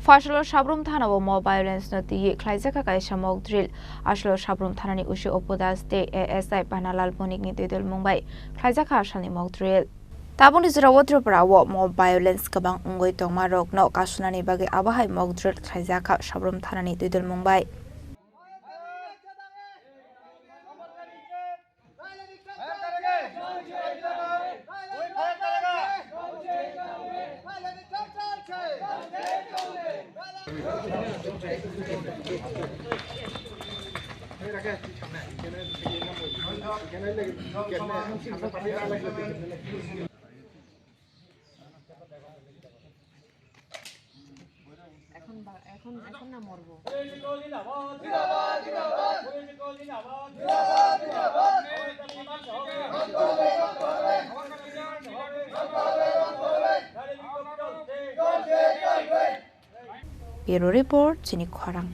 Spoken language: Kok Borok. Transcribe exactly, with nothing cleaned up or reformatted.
Phasalo Sabrum thanao mob violence no twiwi khlaijakha kaisa mock drill. Asalo Sabrum thanani O C Opu Das tei A S I Panalal Bonik ni twidulmung bai khlaijakha asalni mock drill. Tabukni jorao Tripura o mob violence kwbang wngwi tongma rokno kasunani bagwi abo hai mock drill khlaijakha Sabrum thanani twidulmung bai. এখন বা-, এখন, এখন না মরবো। Bureau Report, Chini Khorang.